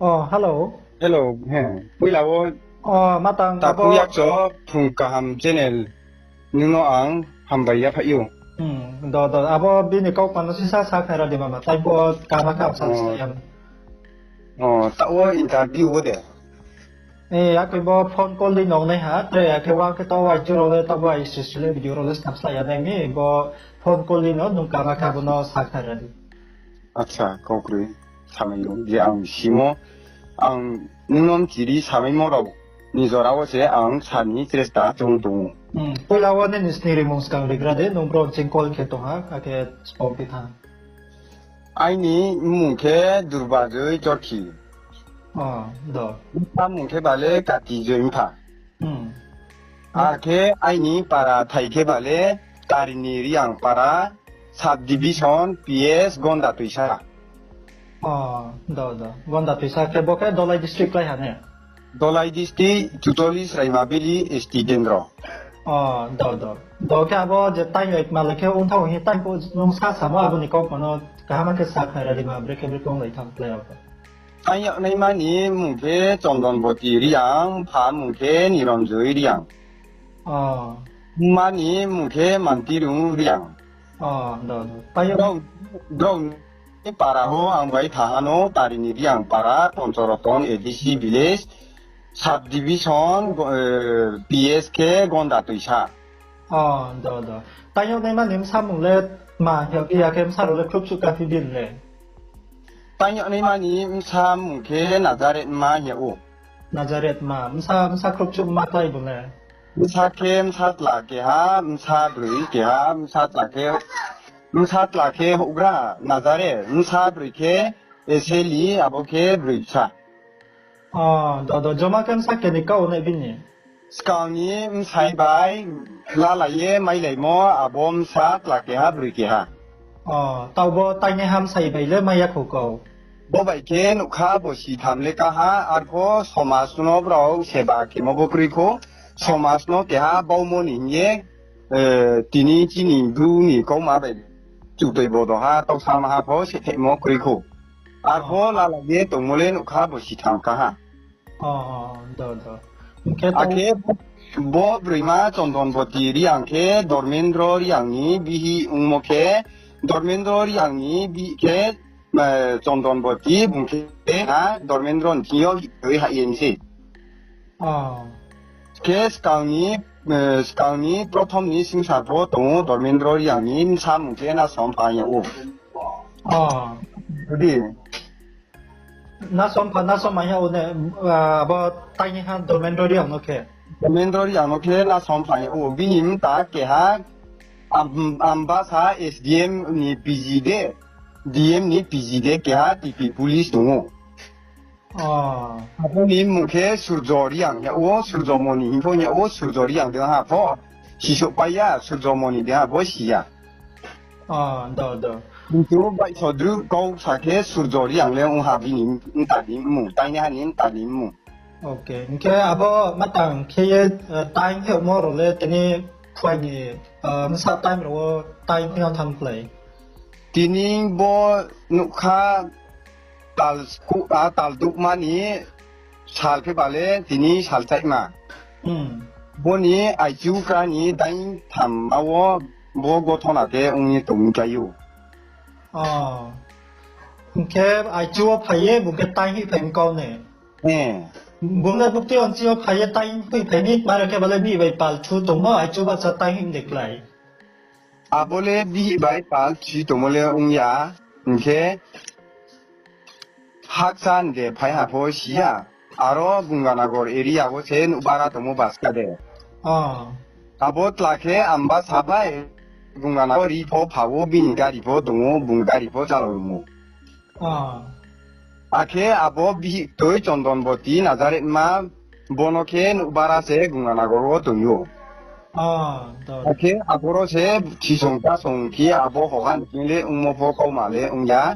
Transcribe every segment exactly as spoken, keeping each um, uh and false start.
Oh, hello. Hello, he. Poila wo o, matang abo taku yakcho, Phrung Kaham channel, nung no ang hambai ya phai ou. Hmm, do, do, abo bini kau pano sisa sa khnai ra di mama, tai bo kama kha sa sa ya. O, ta wo interview wo de. E, akhe bo phone call di nong nai ha, tre akhe wa khe ta wa juro le, ta wa isi sile video role snap sa ya nai mi, bo phone call di no nung kama kha bo no sa khnai ra di. Acha, kau kroi. Samai yo, je ang simo, ang nung no mchiri samaimo rao ni jora wo se ang sani chesta chung tong ou. Hmm, poila wo nini sni rimung skang rigra de, nung bro ching call khe tong ha, akhe spok di tha. Aini mmung khe Durbajoi Chorkhi. O, do. Bsa mmung khe bale Kati Joimpha. Hmm. Akhe aini para thai khe bale Tarini Riang para, sub division P S Gonda Tuisa. O, do, do. Gonda Tuisa khe bo khe Dolai district klái ha ne? Dolai district, Chutolis Raima Valley S T kendro. O, do, do. Do khe abo je taing ekma le khe ongthang hi taing pho nung sa samo abo ni kau pano kaham khe sa khnai ra di ma, brekhe brekhe onglai thang klái abo. Ang yagnaima ni mmung khe Chondonboti Riang, pha mmung khe Niranjoy Riang. O. Mma ni mmung khe Mantirung Riang. O, do, do. Brao, brao ni para ho ang bai tha ha no Tarini Riang para, Ponchoroton A D C village, sub division, eh, P S khe Gonda Tuisa. O, do, do. Taing yagnaima ni bsa mmung le ma hing ya khe bsa rao le khruhchuh ka phi din le? Taing yagnaima ni bsa mmung khe Nazareth ma hing ya ou. Nazareth ma, bsa, bsa khruhchuh ma klái bung le? Bsa khe bsa tla keha, bsa broi keha, bsa tla khe, bsa tla khe houhgra Nazareth, bsa broi khe Eseli, abo khe broi bsa. O, do, do, joma khe bsa keni kau nai bini? Skang ni bsai bai lalai ye mailaimo, abo bsa tla keha, broi keha. O, tao bo tainaiha bsai bai le mai ya khou kau. Bo bai khe nougkha bo sitham le kaha, arpho somaj no brao seba khemo bo kroi khou, somaj no keha baumo ni hing ye, eh, tini chini bru ni kauma bai chutoi bodo ha, tau sama ha pho sehmo kroi khou. Arpho lalai ye tongmo le nougkha bo sitham kaha. O, do, do. Akhe bo broima Chondonboti Riang khe Dormendro Riang ni bihih ongmo khe, Dormendro Riang ni bihih khe, eh, Chondonboti bung khe na Dormendro ni thing yo hih ye hah ye ni se. O. Khe skang ni, eh, skang ni prothom ni singsa pho tong ou Dormendro Riang ni bsa mmung khe Nasompha hing ya ou. O. Di. Nasompha, Nasompha hing ya ou ne, ah, abo tainaiha Dormendro Riang no khe. Dormendro Riang no khe Nasompha hing ya ou, bini mta keha, am-, Ambasa S D M ni P G de, D M ni P G de keha T P police tong ou. O. Abo ni mmung khe Surjo Riang hing ya ou, Surjo Moni hing pho hing ya ou, Surjo Riang de ha pho sisouhpai ya, Surjo Moni de ha bo si ya. O, do, do. Kintu bai sodru kau sa khe Surjo Riang le ong ha bini mta ni mmung, tainaiha ni mta ni mmung. Ok, hing khe abo matang khe ye, eh, taing khe omo rao le tini phuai ni, eh, bsa time rao wo taing khe no thanng klái. Tini bo nougkha tal sku-, a, tal douhma ni sal khe ba le tini sal chaihma. Hmm. Bo ni aichu kra ni dain tham ma wo bo gothona khe ong ye tong mi klái ou. O. Hing khe aichu wo phai ye bung khe taing hoihphai mi kau ne? Eh. Bung le bukti onchi yo phai ye taing hoihphai mi, mare khe ba le bihih bai pal thu tongmo, aichu bahcha taing hoih de klái. Abo le bihih bai pal thu tongmo le ong ya, hing khe hakcha ni de phai ha pho si ya, aro Ganganagar area wo se nouhbara tongmo baska de. O. Abo tla khe Ambasa bai Ganganagar ri pho pha wo bini gari pho tong ou, bung gari pho chalao rimo. O. Akhe abo bihih toi Chondonboti Nazareth ma, bono khe nouhbara se Ganganagar wo tong ou. O, do. Akhe aboro se thisong tasong khe abo hoha ni thing le ongmo pho kauma le ong ya.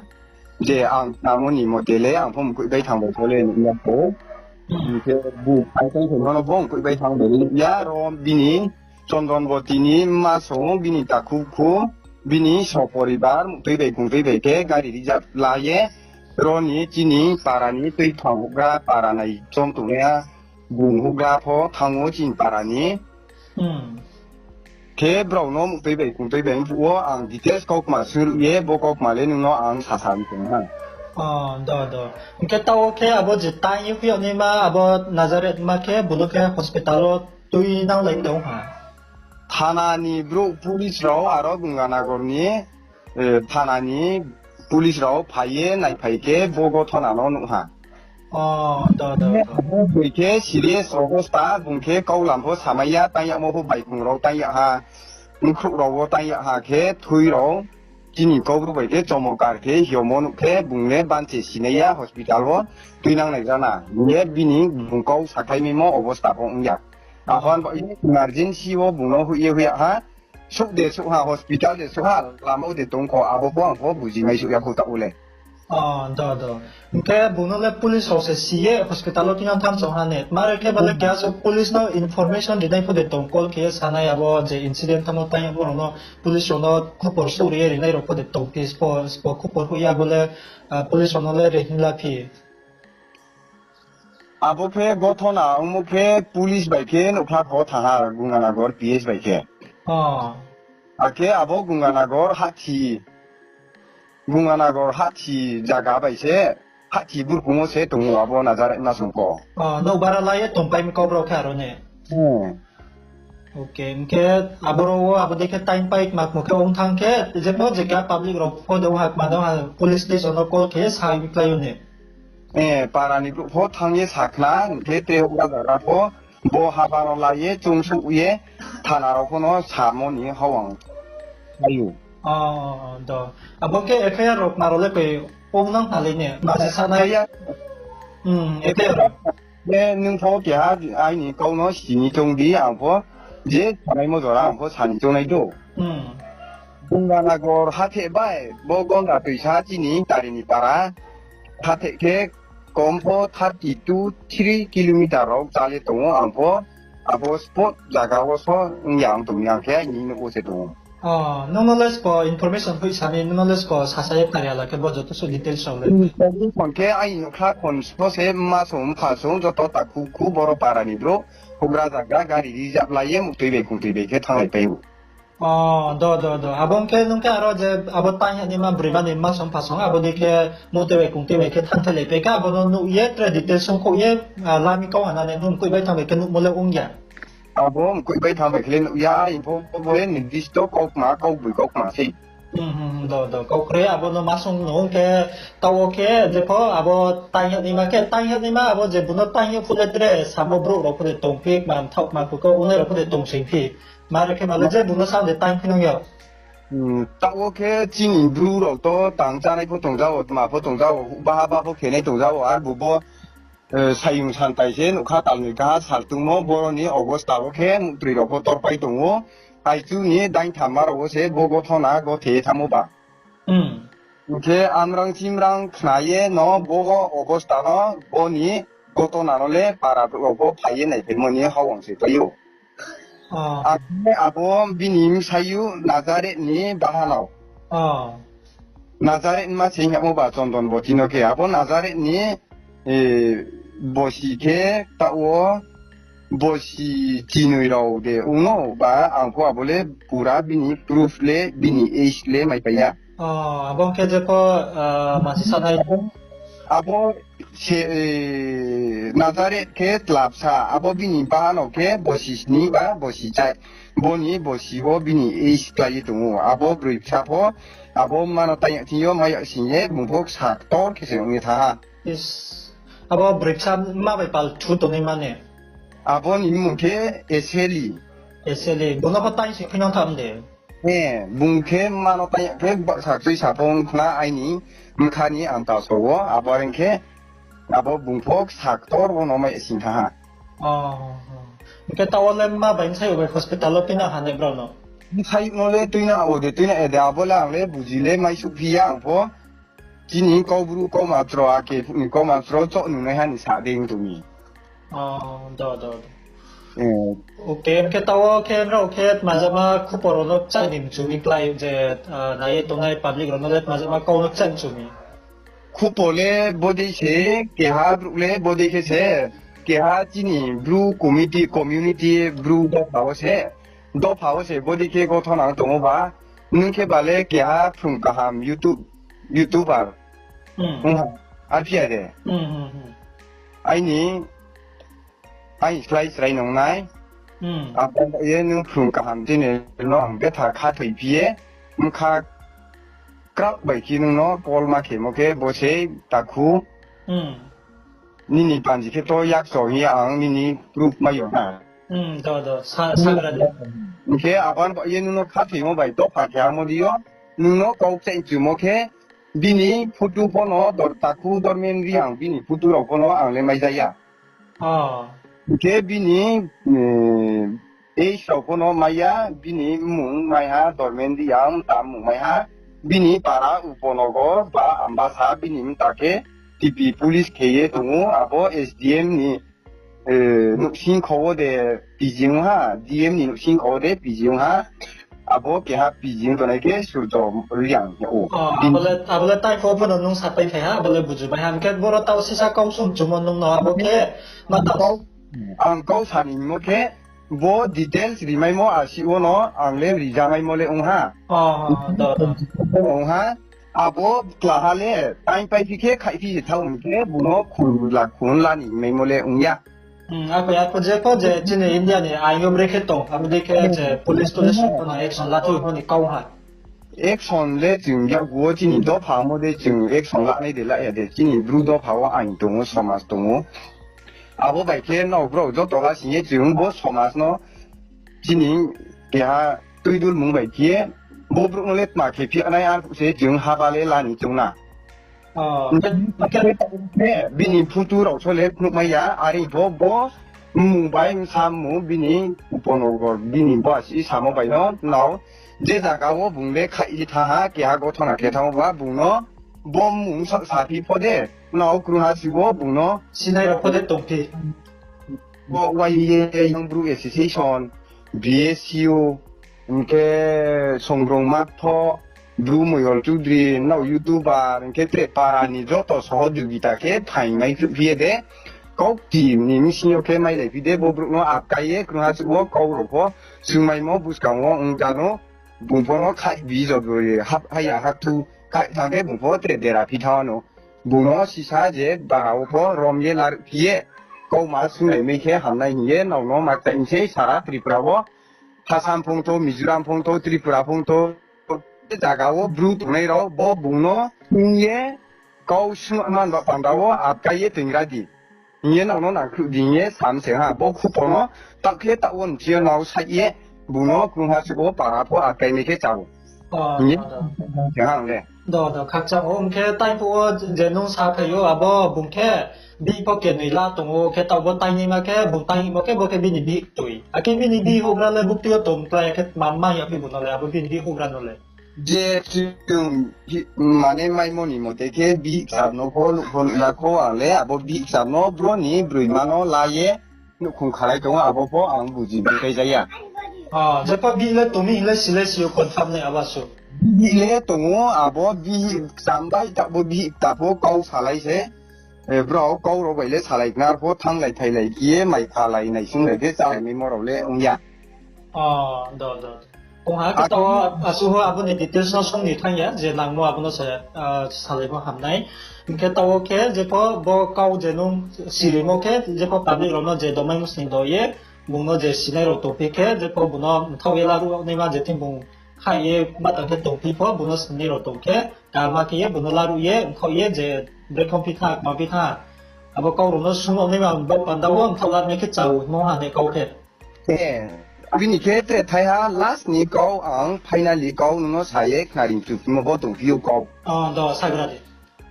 Je ang khnamo ni mote le ang pho mkoih bai thang bai pho le nuh ya pho. Hing khe bu phai tong khe nono bo mkoih bai thang bai le nuh ya, ro bini Chondonboti ni mma song bini takhu khu, bini soporibar mtui bai kungtui bai khe gari reserve la ye, Ro ni chini para ni tuiphang houhgra, para nai chom tongnaiha bung houhgra pho thanng ou chini para ni. Hmm. Khe brao no muhtui bai kungtui bai mphuh wo ang details kaukma suru ye, bo kaukma le nung no ang sasa ni tong ha. Oh, do, do. Hing khe taoh wo khe abo je tang ye phi yag naima, abo Nazareth ma khe, bo no khe hospital wo tuinanglai tong ha. Thana ni brouh police rao aro Ganganagar ni, eh, thana ni police rao phai ye naiphai khe bo gothona no nuh ha. Oh, do, do, do. Bung khe serious obosta, bung khe kaulam pho samai ya, tang yagmo pho baikhong rao tang yag ha, mkhrouh rao wo tang yag ha khe thui rao, chini Kaubru bai khe chomokar khe hiomo nuh khe bung le banche sinai ya hospital wo tuinanglai jana. Hing ye bini bung kau sakhlai maimo obosta pho ong ya. Aphano ba emergency wo bung no hoih ye hoih yag ha, souh de souh ha, hospital de souh ha, lama wo de tong kho, abo pho ang pho buji mai souh ya kho taoh wo le. Oh, do, do. Hing khe bung no le police rao se si ye hospital wo tuinang tham song ha ne. Mare khe ba le keha se police no information rinai pho de tong, call khe ye sanai abo je incident tamo tang yag bo rao no police rao no khupor souh ri ye rinai rao pho de tong phi, spo, spo khupor hoih ya bo le, ah, police rao no le ri hing la phi. Abo khe gothona ongmo khe police bai khe nouhkhla pho thanng ha, Ganganagar P S bai khe. Oh. Akhe abo Ganganagar hahthi, Ganganagar hahthi zaga bai se, hahthi burkong wo se tong ou abo Nazareth ma song pho. Oh, nouh bara la ye tongpai mi Kaubru khe aro ne? Hmm. Okay, hing khe aboro wo abo dei khe time pai kma kmo khe ong thanng khe, jepho je keha public rao pho de ong ha, kma de ong ha, police station no call khe sa mi klái ou ne? Eh, para ni brouh pho thanng ye sakhna, hing khe tre houhgra zaga pho, bo haba no la ye, choungsouh ye, thana rao pho no samo ni hao ang. Ayu. Oh, do. Abo khe F I R rao kma rao le koi ong nang ha le ne? Ma se sanai. F I R. Hmm, F I R rao. Ye nung pho keha aini kau no sini choung di, ang pho je sanaimo jora ang pho sani choungnai do. Hmm. Ganganagar hatheh bai, bo Ganga toisa chini tari ni para. Hatheh khe kom pho thirty to three kilometer rao chá le tong ou, ang pho abo spot zaga wo so ong ya ang tong mi, ang khe aini nouh wo se tong ou. Oh, nung no le sbo information hoih sani, nung no le sbo sasa ye khnari ya la khe bo joto suh details rao le. Information khe aini nouhkhla khon so se mma song mpha song joto takhu khu boro para ni brouh, houhgra zagra gari reserve la ye muhtui bai khungtui bai khe thannglai pai ou. Oh, do, do, do. Abo ong khe nung khe aro je abo tang yag naima broima ni mma song mpha song abo dei khe muhtui bai khungtui bai khe thanngthailai pai khe abo no nuh ye tre details songkhouh ye, ah, lami kau hana ne nung mkoih bai thanng bai khe nuhmo le ong ya. Abo mkoih bai thanng bai khe le nuh ya, arphuh bo le nirdisto kaukma, kaugbroi kaukma sei. Hmm, hmm, do, do, kau kroi, abo no ma song no ong khe, taoh wo khe, jepho, abo tang yag naima khe, tang yag naima, abo je bung no tang yag phuh le tre, samo brouh rao pho de tong phi, kma mthaoh kma khuko, ongnai rao pho de tong sing phi. Mare khe ma le je bung no sa de tang phi nang yag. Hmm, taoh wo khe chini bru rao to tang chánai pho tong ja wo, tma pho tong ja wo, baha ba pho khenai tong ja wo, arphuh bo, eh, sayung santai se nougkha talnoi kaha sal tungmo, boro ni obosta wo khe muhtroi rao pho torpai tong ou, aichu ni dainthamma rao wo se bo gothona gothe ye thanngmo ba. Hmm. Hing khe amrang chimrang khna ye no bo obosta no, bo ni gothona no le para brouh rao pho phai ye naiphaimo ni hao ang se pai ou. Oh. Akhe abo bini bsayouh Nazareth ni bahanao. Oh. Nazareth ni ma se hingmo ba Chondon Boti no khe. Abo Nazareth ni, eh, bosi khe taoh wo bosi chinoi rao de ong no ba ang pho abo le pura bini proof le bini age le maipai ya. Oh, abo khe jepho, ah, masi sanai. Abo se, eh, Nazareth khe tlabsa, abo bini bahanao khe bosi sni ba bosi chai. Bo ni bosi wo bini age klái ye tong ou. Abo broi bsa pho, abo mma no tang yag thing yo mai yag sing ye, bung pho ksa ktor khe se ong ye thanng ha. Is, abo broi bsa mma bai pal thu tongnai mane? Abo ni mmung khe Eseli. Eseli, bung no pho tang se khuinang tham de? Eh, bung khe mma no tang yag khe baksa tuisa pho ong khna aini bkha ni ang ta so wo, abo are khe, abo bung pho ksa ktor wo no mai sing thanng ha. Oh, oh. Hing khe taoh wo le mma bai bsayouh bai hospital wo tuina ha ne brao no? Bsayouh no le tuina o de, tuina e de, abo le ang le buji le mai suhphi ya ang pho. Chini kaubru kauma chro, ake ni kauma chro choh nungnaiha ni sa dei tong mi. Oh, do, do, do. Eh. Okay, hing khe taoh wo khe nrao khe tmajama khupor rao no kchang ni mchu mi klái je, ah, nai ye tongnai public rao no le tmajama kau no kchang mchu mi. Khupo le bodei se, keha brouh le bodei khe se, keha chini Bru committee, community Bru dopha wo se, dopha wo se bodei khe gothona tong ou ba, nung khe ba le keha phrung kaham YouTube, YouTuber. Hmm. Ong ha, ar phi ya de. Hmm, hmm, hmm. Aini, aini slái srai nung nai. Hmm. Abo ye nung phrung kaham chini no ang betha khathoi phi ye, mkha krak bai khe nung no call ma khemo khe bo se takhu. Hmm. Nini panji khe to yakso hing ye ang nini proof mai yo na. Hmm, do, do, sa, sagra de. Hing khe aban ba ye nung no khathoimo bai dopha khe amo di yo. Nung no kau kchaih chumo khe bini photo pho no dor takhu Dormen Reang bini photo rao pho no ang le mai ja ya. Oh. Hing khe bini, eh, age rao pho no mai ya, bini mmung mai ha, Dormen Reang, mta mmung mai ha, bini para Uponogo, ba Ambasa, bini mta khe T P police khe ye tong ou, abo S D M ni, eh, nouhsingkho wo de P G ong ha, D M ni nouhsingkho wo de P G ong ha, abo keha P G ong tongnai khe Surjo Reang hing ou. Oh, abo le, abo le tai pho pho no nung sapai phai ha, abo le buju bai ha, hing khe boro tao sisa kau song chumo nung no abo khe, ma tao. Ang kau sa ni mo khe, bo details rimaimo asi wo no, ang le rijamaimo le ong ha. Oh, do, do. Ong ha, abo klaha le, time paiphi khe, khaihphi se thaoh hing khe, bung no khun la, khun la ni maimo le ong ya. Hmm, ako, ako je pho je chini India ni aing yo brekhe tong, abo dei khe je police tolice pho no action la thou pho ni kau ha. Action le chung yakgu wo chini dopha mo de chung action lanai de la ya de, chini Bru dopha wo aing tong ou, somaj tong ou. Abo bai khe nrao brouh joto la sing ye chung bo somaj no chini keha tuidulmung bai khe bo brouh no le tma khe phi nai ar se chung haba le la ni chung na. Oh, bini photo rao so le phnuhmai ya, are pho bo mmung bai bsa mmung bini Uponogo bini bo asi samo bai no nao je zaga wo bung le khaih ye thanng ha, keha gothona khe thanng ba bung no bo mmung sa, saphi pho de, nao krungha si wo bung no sinai rao pho de tongphi. Bo Y B A, Young Bru Association, B S U, hing khe Songrong Matho, Bru Moyol Chudri, nrao YouTuber, hing khe tre para ni joto sohojogita khe phaing mai khruhphi ye de, kaukti ni bsing yo khe mailaiphi de, bo brouh no atkai ye krungha si wo kau rao pho, sungmaimo buskang wo ong ja no, bung pho no khaih bi jotbo ye, hap, haya hakthu, khaih thanng khe bung pho tre dera phi thanng no. Bung no sisa je bara wo pho rom ye laruhphi ye, kauma sunglai mai khe hamnai hing ye, nrao no ma kchaih mi sei sara Tripura wo, Assam phongthou, Mizoram phongthou, Tripura phongthou, je zaga wo Bru tongnai rao, bo bung no hing ye, kau sungman ba panda wo atkai ye toingra di. Hing ye nrao no nangkhruh di hing ye sam se ha, bo khupo no, taoh khe taoh wo nthi yo nrao saih ye, bung no krungha si wo para pho atkai mai khe chao. Hing ye, se ha ang le. Do, do, khakchang ou, hing khe tai phuh wo je nung sa phai ou, abo bung khe bihih pho kenoi la tong ou, khe taoh bo tainima khe, bung tainimo khe, bo khe bini bihih toi. Akhe bini bihih houhgra le bukti yo tong klái, akhe tma ma ya phi bung no le, abo bini bihih houhgra no le. Je chung hi-, mane maimo ni mote khe bihih kcham no pho nuh pho nuh ya kho ang le, abo bihih kcham no bro ni broima no la ye nouhkhong khalai tong ou, abo pho ang buji bai khe ja ya. Ah, jepho bihih le tong mi hing le si le si yo confirm nai abo su. Bihih le tong ou, abo bihih kcham bai taoh bo bihih kta pho kau salai se. Eh, brao kau rao bai le salai knar pho thannglai phailai khe ye mai khalai naisunglai khe chálai maimo rao le ong ya. Ah, do, do. Kong ha khe taoh asuh ho abo ni details no song ni thanng ya, je nangmo abo no se, ah, salai bo ham nai. Hing khe taoh wo khe jepho bo kau je nung sirimo khe, jepho public rao no je domain sning do ye, bung no je sinai rao tongphi khe, jepho bung no mthaoh ye laruh naima je thing bung khaih ye mata khe tongphi pho, bung no sinai rao tong khe, karma khe ye bung no laruh ye, mthaoh ye je brekhomphi tha, kmaphi tha. Abo kau rao no sung naima bo panda wo mthaoh lanai khe chao hingmo ha ne kau khe. Eh, bini khe tre thaiha last ni kau ang finally kau nung no sa ye khnaring chuphimo bo tongphi ou kau. Ah, do, sagra di.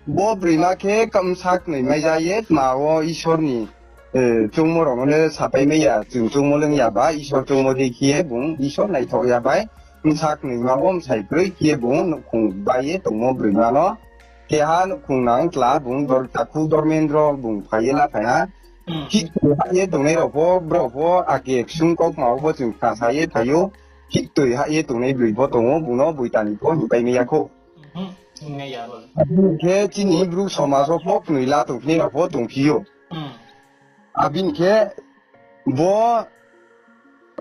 Bo broima khe ka-, bsa knoi mai ja ye tma wo Isor ni, eh, choungmo rao no le sapai mai ya, chung choungmo le ong ya ba, Isor choungmo dei khe ye bung, Isor naithaoh ya bai, bsa knoi ma wo bsai kroi khe ye bung, nouhkhong bai ye tongmo broima no. Keha nouhkhong nang tla bung, dor takhu Dormendro bung phai ye la phai ha. Hmm. Hih toi ha ye tongnai rao pho, brao pho, ake ksung kaukma wo pho chung khna sa ye phai ou. Hih toi ha ye tongnai broi pho tong ou, bung no boitani pho hingpai mai ya khou. Hmm. Abo ni khe chini Bru somaj wo pho knoi la tongphi nai rao pho tongphi ou. Abo ni khe bo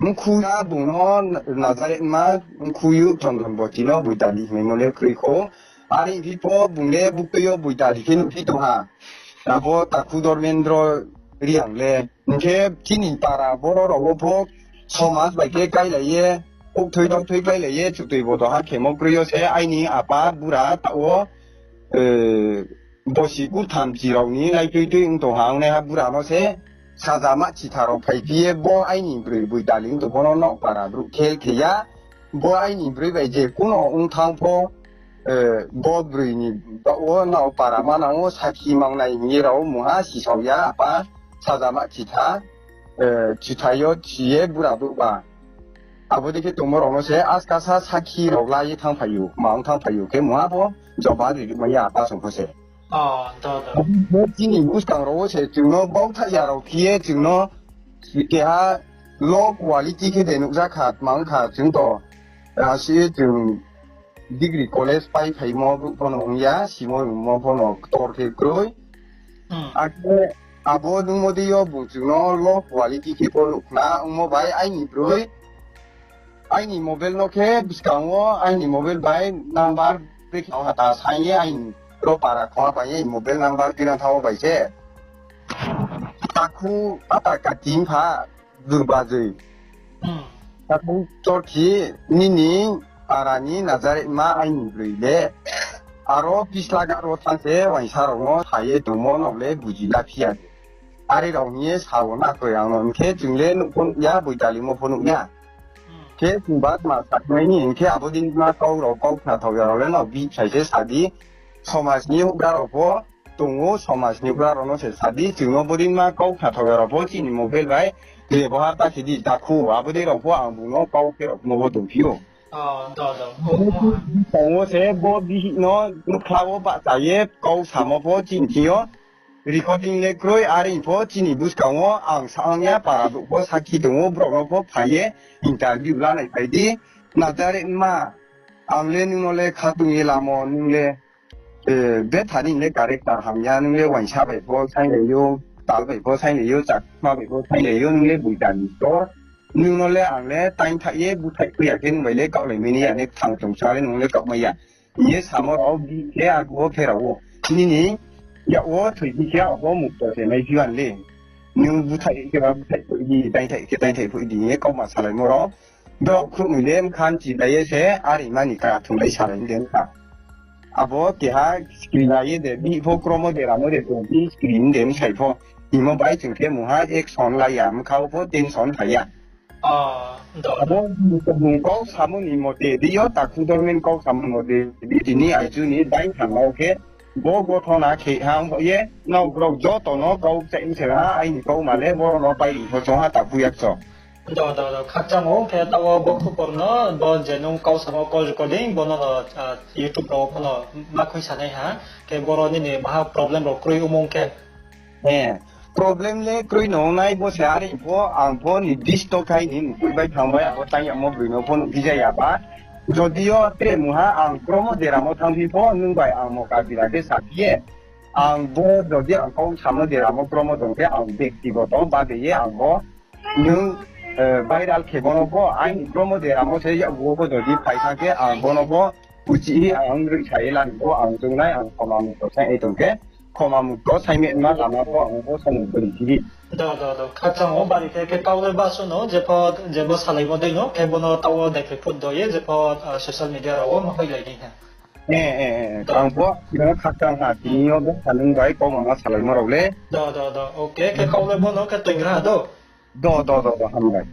mkhu ya bung no Nazareth ma mkhu yo Chondron Boti no Boitali hingmo le kroi kho. Are phi pho bung le buktui yo Boitali khe nuhphi tong ha. Abo takhu Dormendro Reang le. Hing khe chini para boro rao wo pho somaj bai khe kailai ye, houhthoi daothoi kailai ye, chutoi bodo ha khemo kroi yo se aini apa bura taoh wo, bosi kurtham chi rao ni laitui tui ong tong ha, ongnaiha bura no se saja ma chitha rao phaiphi ye bo aini broi Boitali ong tong pho no nrao para brouh khel khe ya, bo aini broi bai je kuno ong thanng pho, bo broi ni baoh wo nrao para manang wo sakhi mangnai hing ye rao mungha sisao ya apa saja ma chitha, chitha yo chi ye bura brouh ba. Abo dei khe tongmo rao no se askasa sakhi rao la ye thanngphai ou, ma ong thanngphai ou khe mungha pho joba ri mai ya apa song pho se. Chini buskang rao wo se chung no bauthaih ya rao khe ye chung no keha low quality khe de nuhja kha, tma ong kha chung to, asi chung degree college pai phaimo brouh pho no ong ya, simo rungmo pho no ktor khe kroi. Akhe abo nungmo dei yo bung chung no low quality khe pho nuh khna ongmo bai aini broi, aini mobile no khe buskang wo aini mobile bai number brekhe hata saing ye aini ro para khoma bai ye mobile number tuinang thanng wo bai se. Takhu ata kating pha Durbajoi. Takhu chorthi nini para ni Nazareth ma aini broi le. Aro pisla garo thanng se uaingsa rao no sa ye tongmo no le buji la phi ya. Are rao hing ye sa wo na kroi ang no hing khe chung le nuh pho nuh ya, Boitali mo pho nuh ya. Khe chung ba tma sakhnai ni hing khe abo dei ma kau rao kau khnathao ya rao le no bihsai se sa di. Somaj ni houhgra rao pho tong ou, somaj ni houhgra rao no se sa di, chung no bodei ma kau khnathao ya rao pho chini mobile bai, je bo ha ta khe di takhu, abo dei rao pho ang bung no kau khe rao mo bo tongphi ou. Tong wo se bo bihih no nuhkhla wo bahcha ye kau samo pho chini thing yo recording le kroi, are pho chini buskang wo ang sa ong ya, para brouh pho sakhi tong ou, brao no pho phai ye interview lanai phai di, Nazareth ma, ang le nung no le khatung ye lamo, nung le betha ni le character hamya, nung le uaingsa bai pho sainglai ou, tal bai pho sainglai ou, chakma bai pho sainglai ou, nung le Boitali ktor, nung no le ang le taingthaih ye búthaih khui ya khe nung bai le kaohlai mai nai ya, ne kthang tongsa le nung le kaohmai ya. Hing ye samo rao bi khe arphuh wo pherao ou. Nini yak wo thoiphi khe abo mukto se maiphi ya le. Nung búthaih khe ba búthaih phoih di, taingthaih khe taingthaih phoih di hing ye kauma salaimo rao. Brao khruh ni le mkha mchi bai ye se, are ma ni kara thunglai salai de kha. Abo keha screen la ye de, bihih pho kromo deramo de tongphi screen de bsai pho. Hingmo bai chung khe mungha action lai ya, bkha wo pho tension phai ya. Abo bung kau samo ni mote di yo, takhu Dormen kau samo ni mote di, tini aichu ni dain thangma wo khe, bo gothona khe ha ong ye, nrao brao joto no kau kchaih se ha, aini kauma le boro no pai ri pho chong ha takhu yakcho. Khakchang ou khe taoh wo bo khupor no, bo je nung kau samo call recording, bo no YouTube rao wo pho no ma khui sanai ha, khe boro nini baha problem rao kroi ongmung khe. Problem le kroi no nai bo se, are pho ang pho ni disto khai ni mkhui bai thang bai abo tang yagmo broi no pho nuhphi ja ya ba. Jodi yo tre mungha ang kromo deramo thanngphi pho, nung bai ang moka bira khe saphi ye. Ang bo jodi ang kau samo deramo kromo tong khe ang bektigoto bade ye ang bo nung viral khe bo no pho, aini kromo deramo se yakgu wo pho jodi phai thanng khe ang bo no pho uchih hi ang riksa ye lani pho ang choungnai ang khoma mukto saing ye tong khe, khoma mukto saingma lama pho ang bo samung kori phi. Khakchang ou bari khe, khe kau le basu no, jepho, jebo salaimo dei no, khe bo no taoh wo daiphroi phut do ye, jepho social media rao wo ma hoihlai nai ha. Ang pho, khakchang ha, tini yo bo sanung bai kauma ma salaimo rao le. Okay, khe kau le bo no khe toingra ha do. Do, do, do, do, hambai.